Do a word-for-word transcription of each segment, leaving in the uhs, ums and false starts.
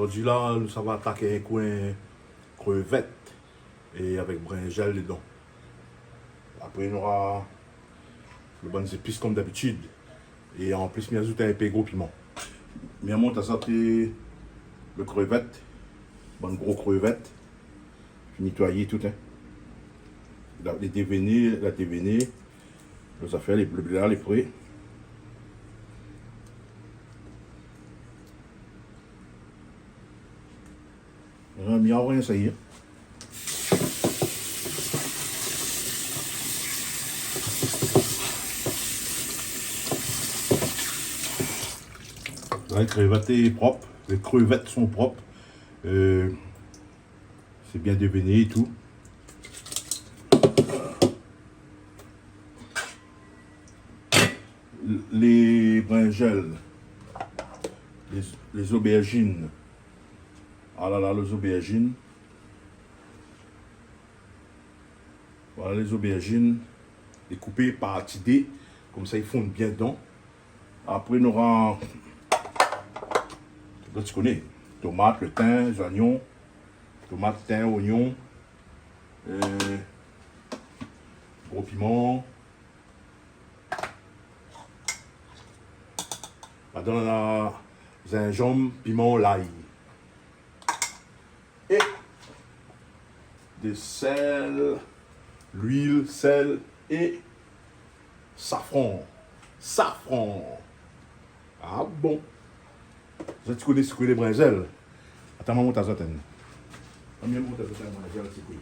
Zordi la, nou sava atak in koin krévèt é avèk brinzèl dedan. Apré, nou nora lo bann zépis konm dabitid. É an plis, mi azout in pé gro piman. Mi amont azot lo krévèt, bann gro krévèt. Fine nétoiyé tout, in. La, lé dévéné, la dévéné. Lo zafèr, lé, lo blé la lé pré. Ran bien, rien, sa y est. La, lé krévèt lé prop. Lé krévèt lé prop. Euh, Sé bien dévéné é tout. Lé brinzèl, lé, lé zobèrzine. Ah la la, lé zobèrzine. Voilà, lé zobèrzine, lé koupé par ti dé, konmsa i fonn bien dedan. Apré, nou nora, zot i koné, tomat, lo tin, zoignon, tomat, tin, oignon, euh, gro piman. Ladan, nou nora zinzanm, piman, lay. É de sèl, luil, sèl é safran. Safran. Ah bon. Zot i koné, sé koué lé brinzèl. Atann, ma mont azot in. Konbien mont azot in brinzèl, sé koué.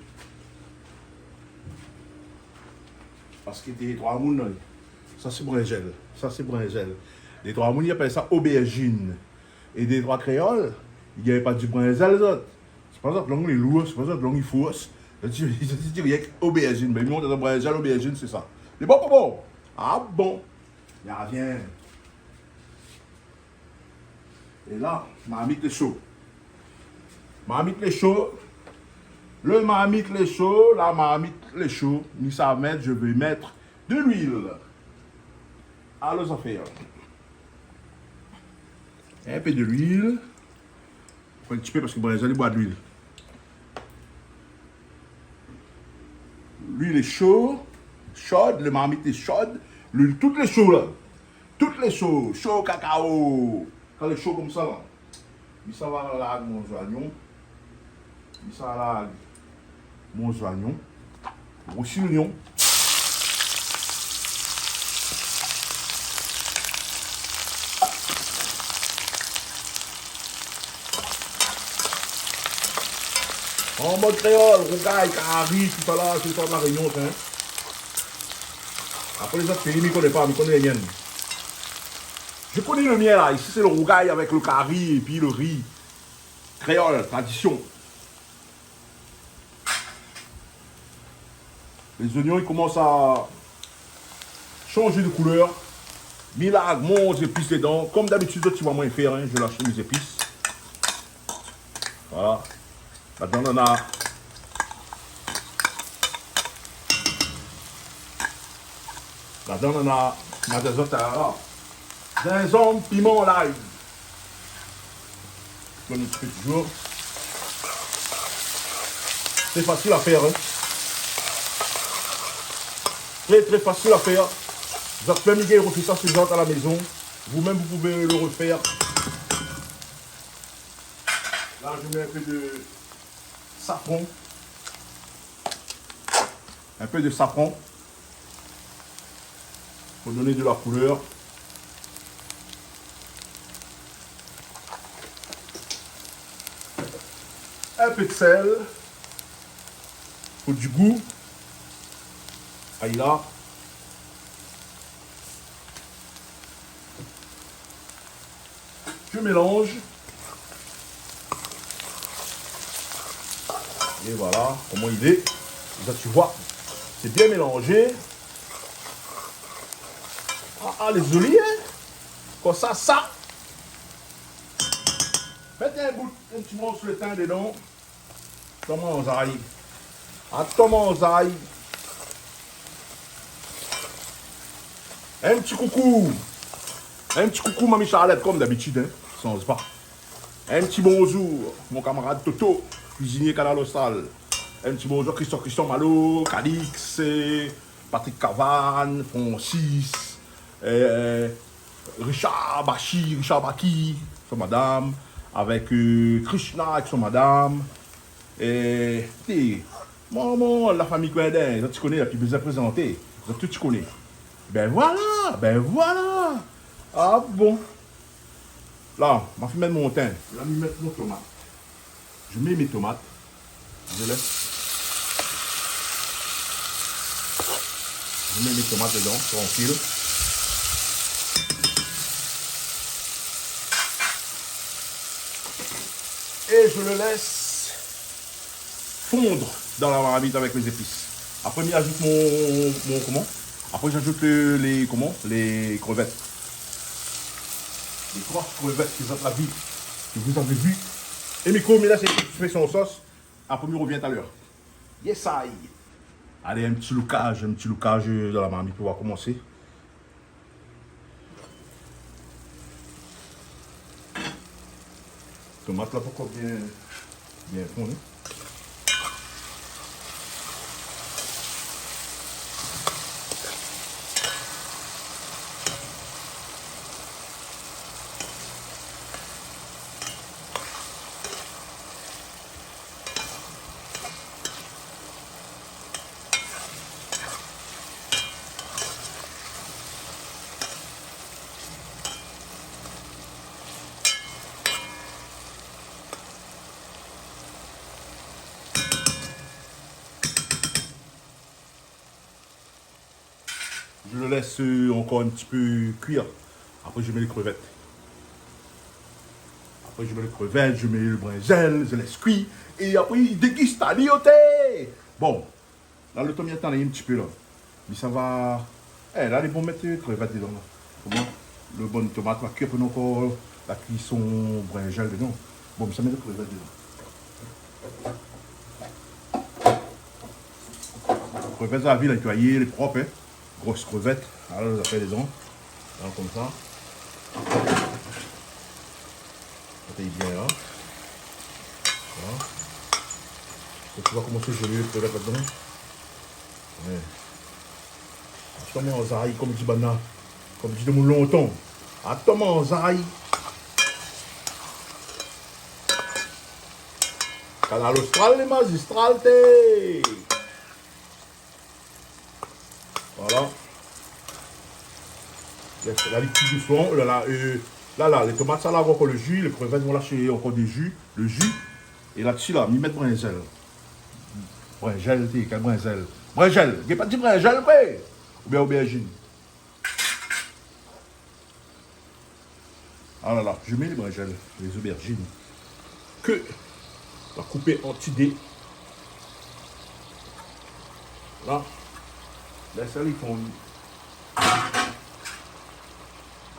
Paske dé troi moun la, sa sé brinzèl, sa sé brinzèl. Dé troi moun i apèl sa obèrzine. É dé troi kréol i gingn pa di brinzèl, zot. Sé pa zot lang lé lour, sé pa zot lang i fors. Zot i di, zot i di rienk obèrzine. Mé non, dan brinzèl, obèrzine, sé sa. Lé bon, bon, bon. Ah bon. Ya vien. É la, marmit lé sho. Marmit lé sho. Lo marmit lé sho, la marmit lé sho. Mi sa mèt, je vais mettre de l'huile. Alon zafèr. In pé de luil. Fo in ti pé paske brinzèl i boi de luil. Luil lé sho, shod, lo marmit lé shod, luil tout lé sho la. Tout lé sho, sho kakao. Kan lé sho konmsa la, mi sava larg mon zoignon. Mi sava larg mon zoignon. Rosi loignon. An mod kréol, rougay, kari, tousala, sé sa La Rényon, sa, in. Apré lézot péi, mi koné pa, mi koné lé mienn. Je connais le mien, là. Ici, c'est le rougail avec le cari et puis le riz. Créole, tradition. Les oignons, ils commencent à changer de couleur. Mi larg mon zépis dedan. Comme d'habitude, zot i voi moin fé, in, je lâche mes épices. Voilà. Ladan, nana. Ladan, nana. Nana zot, alor. Zinzanm, piman, lay. Donn in ti pé toujour. C'est facile à faire, hein. Très, très facile à faire. Zot mèm i gingn refé sa, sé zot à la maison. Vous-même, vous pouvez le refaire. Là, je mets un peu de safran. Un peu de safran pour donner de la couleur. Un peu de sel pour du goût. Aïe là. Je mélange. Et voilà comment il est. Là, tu vois, c'est bien mélangé. Ah, ah, les olives, hein. Comme ça, ça. Mettez un bout, un petit morceau de thym dedans. Atann manzay. Atann manzay. In ti koukou. In ti koukou, Mami Charlotte, comme d'habitude, hein. Sanz pa. In ti bonzour, mon kamarad Toto, kuizinié Kanal Austral. In ti bonzour Christian, Christian Malo, Calix, Patrick Cavane, Francis, euh, Richard Bachi, Richard Baki, son madam, avèk, euh, Krishna avèk son madam. É, té, mon, mon, la fami Coindin, zot i koné, la pi bézoin prézanté, zot tout i koné. Ben voilà, ben voilà. Ah bon. La, ma fine mèt mon tin. La, mi mèt mon tomat. Je mets mes tomates. Je laisse. Je mets mes tomates dedans, tranquille. Et je le laisse fondre dans la marmite avec mes épices. Après, mi azout mon, mon, koman ? Après, j'ajoute, euh, les, comment ? Les crevettes. Les trois crevettes que zot la vi, que vous avez vu. É mi koz, mi lès fé son sos. Après, mi rovien talèr. Yes, I. Alé, in ti loukaz, in ti loukaz, euh, dan la marmit pou voir koman sé. Tomat la pankor bien, bien fon, in. Je le laisse, euh, encore un petit peu cuire. Après, je mets les crevettes. Après, je mets les crevettes, je mets le brinzèl, je laisse cuire. Et après, i dégust ali, oté. Bon, la, le tan mi atann in ti pé, la. Mé sa va. Eh, la, lé bon mèt krevèt dedan, la. Koman ? Le bon tomat va kui, apré nou ankor la kuison brinzèl dedan. Bon, mi sa mèt krevèt dedan. Krevèt, sa la vi nétoiyé, lé prop, in. Gro krevèt. Alor, zafèr dedan. La, konmsa. Sa lé bien, la. Voilà. Donk, nou va komans zoli krevèt la-dedan. Ouais. Atann mon zay, konm di banna, konm di demoun lontan. Atann mon zay. Kanal Austral, lé mazistral, té. Voilà. Yes, la, li kui dousman. Oh la la, euh, la la, lé tomat, sa la ankor le ji. Lé krevèt, voilà, sé ankor dé ji. Le ji. É la dsi la, mi mèt brinzèl. Brinzèl, té, kèl brinzèl ? Brinzèl. Gingn pa di brinzèl, koi. Oubien obèrzine. Ah la la, mi mèt lé brinzèl, lé zobèrzine ke la koupé an ti dé. La. Lès ali fonn.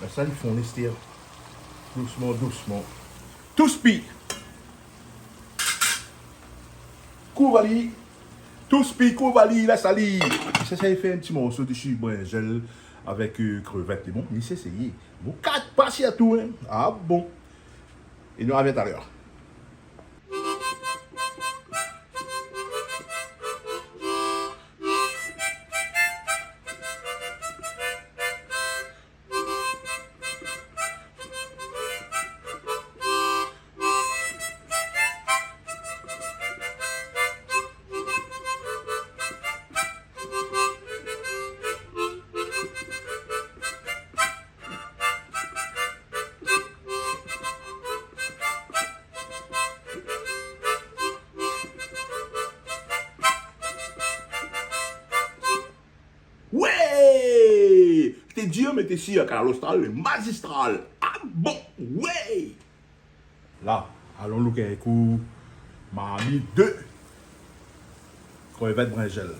Lès ali fonn, Esther. Dousman, dousman. Touspé. Kouv ali. Touspé, kouv ali, lès ali. Sa, sa i fé in ti morso dsi brinzèl avèk, euh, krevèt. Bon, mi sa éséyé. Bon, kat pa sirtou, in. Ah bon. É nou arvien talèr. Ouais ! Té dir, mé té sir, Kanal Austral, lé mazistral. Ah bon, ouais ! La, alon louk in kou marmit de krevèt brinzèl.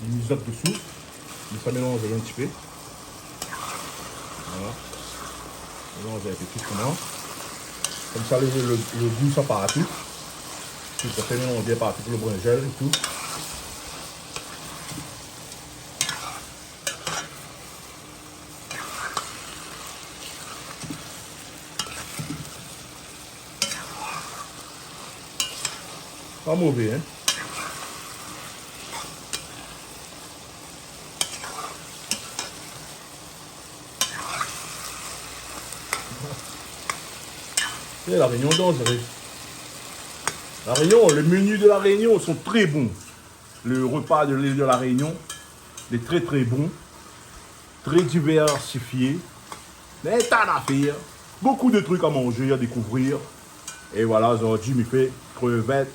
Mi mizot dosou. Mi sa mélanz in ti pé. Voilà. Mélanz in pé tout koman. Konmsa, le, le, le gou sa partou. Pi sa fé mélanz bien partou le brinzèl é tout. Pa mové, hein. É, La Réunion, danzéré. La Réunion, les menus de La Réunion sont très bons. Le repas de l'île de La Réunion, il est très, très bon, très diversifié. Mé ta na fé, hein. Beaucoup de trucs à manger, à découvrir. É voilà, zordi mi fé krevèt,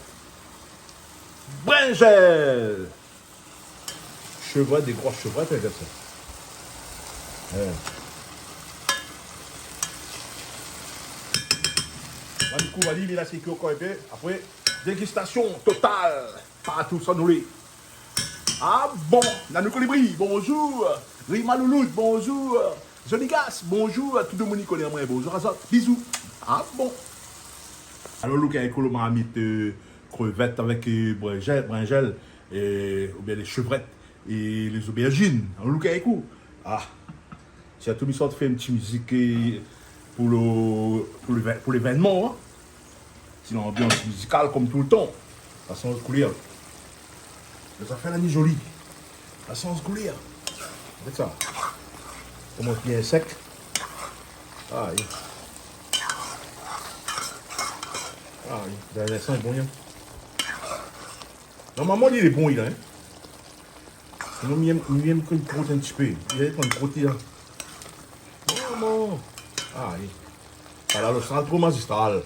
brinzèl. Shevrèt, dé gro shevrèt, hein, konmsa. Hein. Van kouv ali, mi lès ali kui ankor in pé. Apré, dégustasion total. Partou sa nou lé. Ah bon, Nanou Kolibri, bonjour. Rima Louloute, bonjour. Zoligas, bonjour. Tout demoun i koné amwin, bonjour azot. Bizou. Ah bon. Alor, louk èk lo marmit, euh, krevèt avèk, euh, brinzèl, brinzèl, euh, oubien lé shevrèt é lé zobèrzine. Alor, louk èk ou. Ah. Sirtou mi sort fé in ti mizik, é, pou lo, pou lévé-, pou lévénman, hein. Ti lanbians mizikal konm toultan. La sanz koulèr. Lé zafèr la ni zoli. La sanz koulèr. Gard sa. Koman bien sèk. Ay. Ay, dan in instan lé bon, hein. Normalman li lé bon, li la, hein. Sinon, mi yèm, mi yèm kan i krot in ti pé. Mi yèm kan i krot, li la. Normalman. Ah, oui. Kanal Austral, tro mazistral.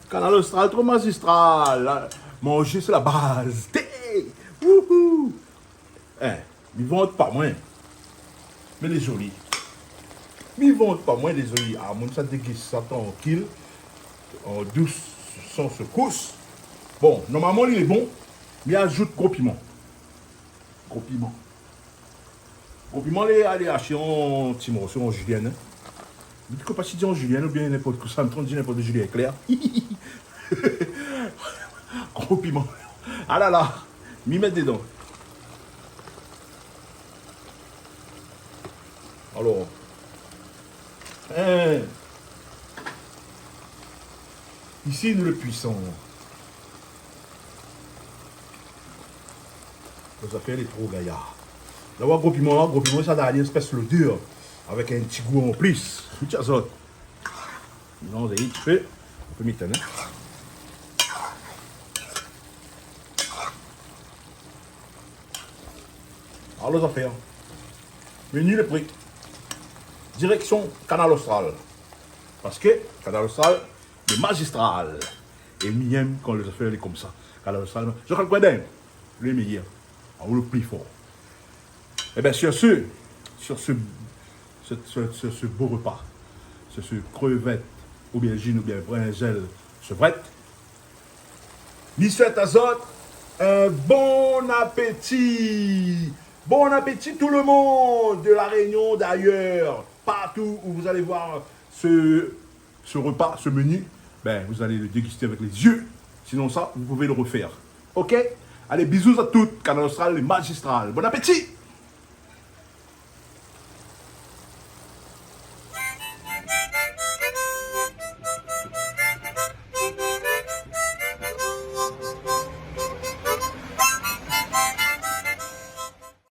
Kanal Austral, tro mazistral. La, manzé, sé la baz. Té. Wouhou. Eh, mi vant pa mwin. Mé lé zoli. Mi vant pa mwin, lé zoli. Ah, moun sa dégis sa trankil, an dous, san sekous. Bon, normalman li lé bon. Mi azout gro piman. Gro piman. Gro piman, alé, alé ashté an ti morso an julienne, hein. Mi di kosa i di an julienne oubien ninport kosa, mi tronp di ninport, julienne éclair. Gro piman. Ah la la. Mi mèt dedan. Alor. Hein. Isi nou lé puisan. Lo zafèr lé tro gayar. La, wa gro piman la, gro piman sa done in éspès lodèr avèk in ti gou an plis. Fout sa sort. Non, zot i fé. Ou pé mèt, hein. Alor, zafèr. Menu lé pré. Direksion Kanal Austral. Parske Kanal Austral lé mazistral. É mi yèm kan lé zafèr lé konmsa. Kanal Austral, Jean-Claude Coindin, le meilleur. Ah, ou le pli for. Eh ben, sur ce, sur ce, ce, ce, ce, ce beau repas, sur ce krevèt, oberzine oubien brinzèl shevrèt, mi souèt azot in bon apéti. Bon apéti tout le monde, de La Réunion d'ailleurs, partout où vous allez voir ce, ce repas, ce menu, ben, vous allez le déguster avec les yeux. Sinon ça, vous pouvez le refaire. Ok ? Allez, bisous à toutes. Kanal Austral, lé mazistral. Bon apéti !